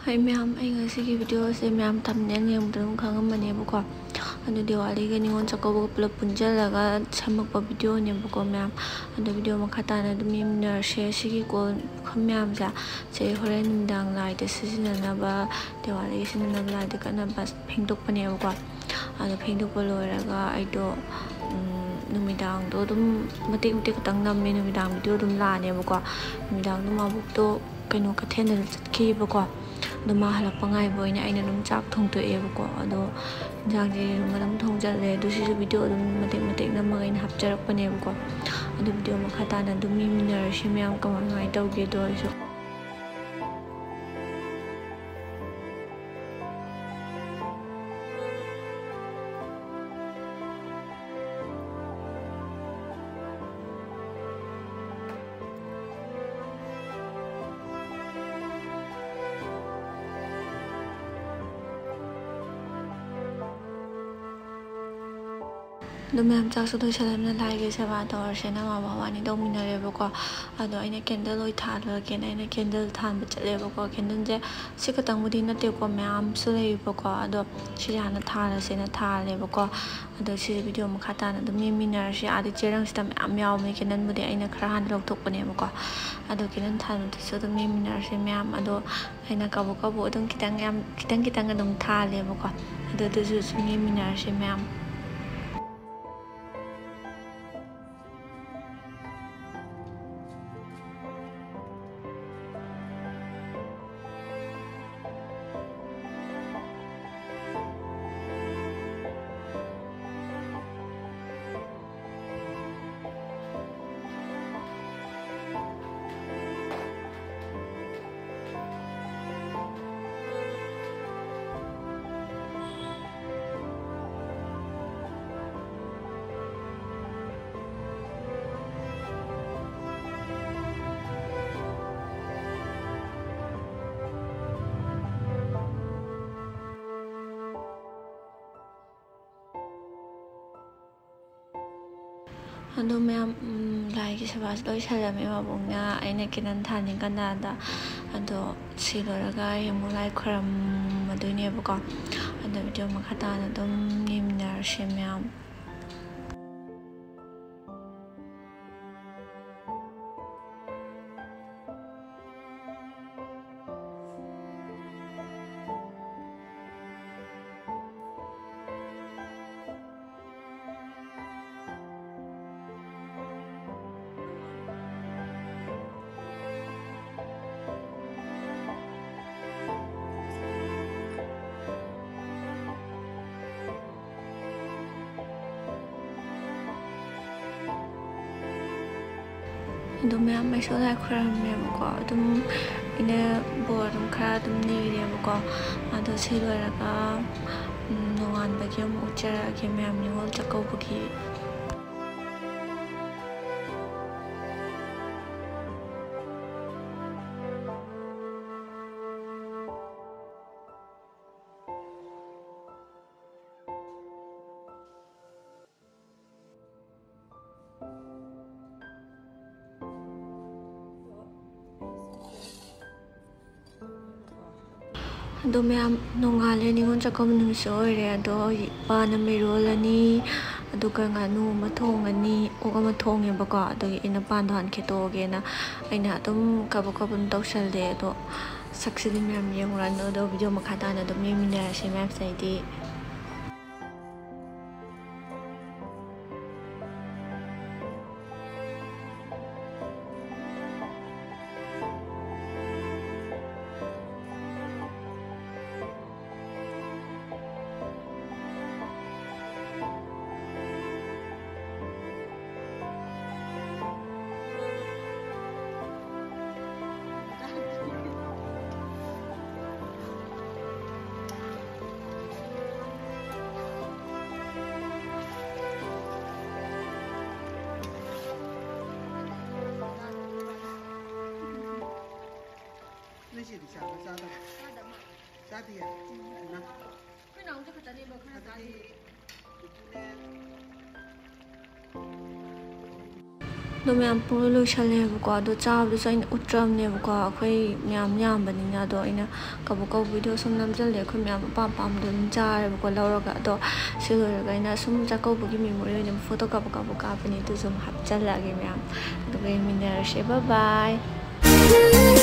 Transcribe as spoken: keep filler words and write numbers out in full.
ꯍꯣꯏ ꯃꯌꯥꯝ, ꯑꯩ ꯉꯁꯤꯒꯤ ꯚꯤꯗꯤꯑꯣꯁꯦ ꯃꯌꯥꯝ ꯊꯝꯅꯦꯜ ꯌꯦꯡꯕꯗ ꯑꯗꯨꯝ ꯈꯪꯉꯝꯃꯅꯦꯕꯀꯣ꯫ ꯑꯗꯨ ꯗꯤꯋꯥꯂꯤꯒ ꯅꯤꯉꯣꯜ ꯆꯥꯛꯀꯧꯕꯒ ꯄꯨꯂꯞ ꯄꯨꯟꯁꯤꯜꯂꯒ ꯁꯦꯝꯃꯛꯄ ꯚꯤꯗꯤꯑꯣꯅꯦꯕꯀꯣ ꯃꯌꯥꯝ꯫ ꯑꯗꯣ ꯚꯤꯗꯤꯑꯣ ꯃꯈꯥ ꯇꯥꯅ ꯑꯗꯨꯝ ꯌꯦꯡꯃꯤꯟꯅꯔꯁꯦ꯫ ꯑꯁꯤꯒꯤ ꯀꯣꯜ ꯄꯨꯈꯝ ꯃꯌꯥꯝꯁꯦ ꯁꯦ ꯍꯣꯔꯦꯟ ꯅꯨꯃꯤꯗꯥꯡ ꯂꯥꯏꯗ ꯁꯤꯖꯤꯟꯅꯅꯕ, ꯗꯤꯋꯥꯂꯤꯒꯤ ꯁꯤꯖꯤꯟꯅꯅꯕ ꯂꯥꯏꯗ ꯀꯠꯅꯕ ꯐꯦꯡꯗꯣꯛꯄꯅꯦꯕꯀꯣ꯫ ꯑꯗꯣ ꯐꯦꯡꯗꯣꯛꯄ ꯂꯣꯏꯔꯒ ꯑꯩꯗꯣ, ꯎꯝ, ꯅꯨꯃꯤꯗꯥꯡꯗꯣ ꯑꯗꯨꯝ ꯃꯇꯦꯛ ꯃꯇꯦꯛ ꯈꯛꯇꯪ ꯅꯝꯃꯦ꯫ ꯅꯨꯃꯤꯗꯥꯡ ꯚꯤꯗꯤꯑꯣ ꯑꯗꯨꯝ ꯂꯥꯛꯑꯅꯦꯕꯀꯣ꯫ ꯅꯨꯃꯤꯗꯥꯡꯗꯣ ꯃꯕꯣꯛꯇꯣ ꯀꯩꯅꯣ ꯀꯩꯊꯦꯜꯗ ꯆꯠꯈꯤꯕꯀꯣ꯫ ꯑꯗꯣ ꯃꯥ ꯍꯜꯂꯛꯄ ꯉꯥꯏꯕ ꯑꯣꯏꯅ ꯑꯩꯅ ꯑꯗꯨꯝ ꯆꯥꯛ ꯊꯣꯡꯗꯣꯛꯑꯦꯕꯀꯣ꯫ ꯑꯗꯣ ꯏꯟꯖꯥꯡꯁꯦ ꯑꯗꯨꯝ ꯑꯗꯨꯝ ꯊꯣꯡꯖꯜꯂꯦ꯫ ꯑꯗꯣ ꯁꯤꯁꯨ ꯚꯤꯗꯤꯑꯣ ꯑꯗꯨꯝ ꯃꯇꯦꯛ ꯃꯇꯦꯛ ꯅꯝꯃꯒ ꯑꯩꯅ ꯍꯥꯞꯆꯔꯛꯄꯅꯦꯕꯀꯣ꯫ ꯑꯗꯣ ꯚꯤꯗꯤꯑꯣ ꯃꯈꯥ ꯇꯥꯅ ꯑꯗꯨꯝ ꯌꯦꯡꯃꯤꯟꯅꯔꯁꯤ ꯃꯌꯥꯝ, ꯀꯃꯥꯏ ꯀꯃꯥꯏꯅ ꯇꯧꯒꯦꯗꯣ ꯑꯩꯁꯨ꯫ ꯑꯗꯨ ꯃꯌꯥꯝ ꯆꯥꯛꯁꯨ ꯂꯣꯏꯁꯜꯂꯕꯅꯤꯅ ꯂꯥꯏꯒꯤ ꯁꯦꯕꯥ ꯇꯧꯔꯁꯦꯅ ꯃꯥ ꯕꯕꯥꯅꯤ ꯇꯧꯃꯤꯟꯅꯔꯦꯕꯀꯣ꯫ ꯑꯗꯣ ꯑꯩꯅ ꯀꯦꯟꯗꯜ ꯑꯣꯏ ꯊꯥꯜꯂꯒꯦꯅ ꯑꯩꯅ ꯀꯦꯟꯗꯜ ꯊꯥꯟꯕ ꯆꯠꯂꯦꯕꯀꯣ꯫ ꯀꯦꯟꯗꯜꯁꯦ ꯁꯤ ꯈꯛꯇꯪꯕꯨꯗꯤ ꯅꯠꯇꯦꯀꯣ, ꯃꯌꯥꯝꯁꯨ ꯂꯩꯌꯦꯕꯀꯣ꯫ ꯑꯗꯣ ꯁꯤꯁꯦ ꯍꯥꯟꯅ ꯊꯥꯜꯂꯁꯦꯅ ꯊꯥꯜꯂꯦꯕꯀꯣ꯫ ꯑꯗꯣ ꯁꯤꯁꯦ ꯚꯤꯗꯤꯑꯣ ꯃꯈꯥ ꯇꯥꯅ ꯑꯗꯨꯝ ꯌꯦꯡꯃꯤꯟꯅꯔꯁꯤ꯫ ꯑꯥꯗꯤ ꯆꯦꯔꯪꯁꯤꯗ ꯃꯌꯥꯝ ꯌꯥꯎꯕꯅꯦ꯫ ꯀꯦꯟꯗꯜꯕꯨꯗꯤ ꯑꯩꯅ ꯈꯔ ꯍꯥꯟꯅ ꯂꯧꯊꯣꯛꯄꯅꯦꯕꯀꯣ꯫ ꯑꯗꯣ ꯀꯦꯟꯗꯜ ꯊꯥꯟꯕꯗꯨꯁꯨ ꯑꯗꯨꯝ ꯌꯦꯡꯃꯤꯟꯅꯔꯁꯦ ꯃꯌꯥꯝ꯫ ꯑꯗꯣ ꯑꯩꯅ ꯀꯕꯣꯛ ꯀꯕꯣꯛ ꯑꯗꯨꯝ ꯈꯤꯇꯪ ꯌꯥꯝ, ꯈꯤꯇꯪ ꯈꯤꯇꯪ ꯑꯗꯨꯝ ꯊꯥꯜꯂꯦꯕꯀꯣ꯫ ꯑꯗꯣ ꯑꯗꯨꯁꯨ ꯁꯨꯝ ꯌꯦꯡꯃꯤꯟꯅꯔꯁꯦ ꯃꯌꯥꯝ꯫ ꯑꯗꯣ ꯃꯌꯥꯝ, ꯎꯝ, ꯂꯥꯏꯒꯤ ꯁꯦꯕꯥꯁꯦ ꯂꯣꯏꯁꯜꯂꯝꯃꯦ ꯃꯕꯨꯡꯅ꯫ ꯑꯩꯅ candle ꯊꯥꯟꯅꯤꯡꯀꯥꯟꯗ꯫ ꯑꯗꯣ ꯁꯤ ꯂꯣꯏꯔꯒ ꯑꯩ ꯑꯃꯨꯛ ꯂꯥꯏ ꯈꯣꯏꯔꯝꯃꯗꯣꯏꯅꯦꯕꯀꯣ꯫ ꯑꯗꯣ video ꯃꯈꯥ ꯇꯥꯅ ꯑꯗꯨꯝ ꯌꯦꯡꯃꯤꯟꯅꯔꯁꯦ ꯃꯌꯥꯝ꯫ ꯑꯗꯨ ꯃꯌꯥꯝ ꯑꯩꯁꯨ ꯂꯥꯏ ꯈꯣꯏꯔꯝꯃꯦꯕꯀꯣ꯫ ꯑꯗꯨꯝ ꯑꯩꯅ ꯕꯣꯔ ꯑꯗꯨꯝ ꯈꯔ ꯑꯗꯨꯝ ꯅꯤꯔꯦꯕꯀꯣ꯫ ꯑꯗꯣ ꯁꯤ ꯂꯣꯏꯔꯒ, ꯎꯝ, ꯅꯣꯡꯉꯥꯟꯕꯒꯤ ꯑꯃꯨꯛ ꯎꯠꯆꯔꯛꯑꯒꯦ ꯃꯌꯥꯝ ꯅꯤꯉꯣꯜ ꯆꯥꯛꯀꯧꯕꯒꯤ꯫ ꯑꯗꯣ ꯃꯌꯥꯝ, ꯅꯣꯡꯉꯥꯜꯂꯦ, ꯅꯤꯉꯣꯜ ꯆꯥꯛꯀꯧꯕ ꯅꯨꯃꯤꯠꯁꯨ ꯑꯣꯏꯔꯦ꯫ ꯑꯗꯣ ꯄꯥꯟ ꯑꯃ ꯏꯔꯣꯜꯂꯅꯤ, ꯑꯗꯨꯒ ꯉꯥꯅꯨ ꯑꯃ ꯊꯣꯡꯉꯅꯤ, ꯑꯣꯛ ꯑꯃ ꯊꯣꯡꯉꯦꯕꯀꯣ꯫ ꯑꯗꯨꯒꯤ ꯑꯩꯅ ꯄꯥꯟꯗꯣ ꯍꯥꯟꯅ ꯈꯦꯠꯇꯣꯛꯑꯒꯦꯅ ꯑꯩꯅ ꯑꯗꯨꯝ ꯀꯕꯛ ꯀꯕꯛ ꯑꯗꯨꯝ ꯇꯧꯁꯜꯂꯦ꯫ ꯑꯗꯣ ꯁꯛꯁꯤꯗꯤ ꯃꯌꯥꯝ ꯌꯦꯡꯉꯨꯔꯅꯨ, ꯑꯗꯣ video ꯃꯈꯥ ꯇꯥꯅ ꯑꯗꯨꯝ ꯌꯦꯡꯃꯤꯟꯅꯔꯁꯤ ꯃꯌꯥꯝꯁꯦ ꯑꯩꯗꯤ꯫ ꯅꯣꯏ ꯆꯦꯗꯤ ꯆꯥꯕ꯭ꯔꯥ ꯆꯥꯗꯕ꯭ꯔꯥ? ꯆꯥꯗꯕ ꯃꯥꯜꯂꯦ꯫ ꯆꯥꯗꯤꯌꯦ? ꯎꯝ꯫ ꯏꯃꯥ꯫ ꯑꯩꯈꯣꯏ ꯅꯥꯎꯁꯨ ꯈꯛꯇꯅꯦꯕ ꯈꯔ ꯑꯗꯨꯗꯤ ꯆꯥꯗꯦ꯫ ꯄꯨꯄꯨꯅꯦ꯫ ꯑꯗꯣ ꯃꯌꯥꯝ ꯄꯨꯡꯂꯣꯏ ꯂꯣꯏꯁꯜꯂꯦꯕꯀꯣ꯫ ꯑꯗꯣ ꯆꯥꯕꯗꯨꯁꯨ ꯑꯩꯅ ꯎꯠꯇ꯭ꯔꯕꯅꯦꯕꯀꯣ, ꯑꯩꯈꯣꯏ ꯃꯌꯥꯝ ꯌꯥꯝꯕꯅꯤꯅ꯫ ꯑꯗꯣ ꯑꯩꯅ ꯀꯕꯣꯛ ꯀꯕꯣꯛ video ꯁꯨꯝ ꯅꯝꯁꯤꯜꯂꯦ, ꯑꯩꯈꯣꯏ ꯃꯌꯥꯝ ꯑꯄꯥꯝ ꯑꯄꯥꯝꯕꯗꯣ ꯑꯗꯨꯝ ꯆꯥꯔꯦꯕꯀꯣ, ꯂꯧꯔꯒ꯫ ꯑꯗꯣ ꯁꯤ ꯂꯣꯏꯔꯒ ꯑꯩꯅ ꯁꯨꯝ ꯆꯥꯛꯀꯧꯕꯒꯤ memory ꯑꯣꯏꯅ photo ꯀꯥꯞꯄ ꯀꯥꯞꯄ ꯀꯥꯞꯄꯅꯤ, ꯑꯗꯨꯁꯨ ꯑꯗꯨꯝ ꯍꯥꯞꯆꯤꯜꯂꯛꯑꯒꯦ ꯃꯌꯥꯝ꯫ ꯑꯗꯨꯒ ꯌꯦꯡꯃꯤꯟꯅꯔꯁꯦ, bye bye꯫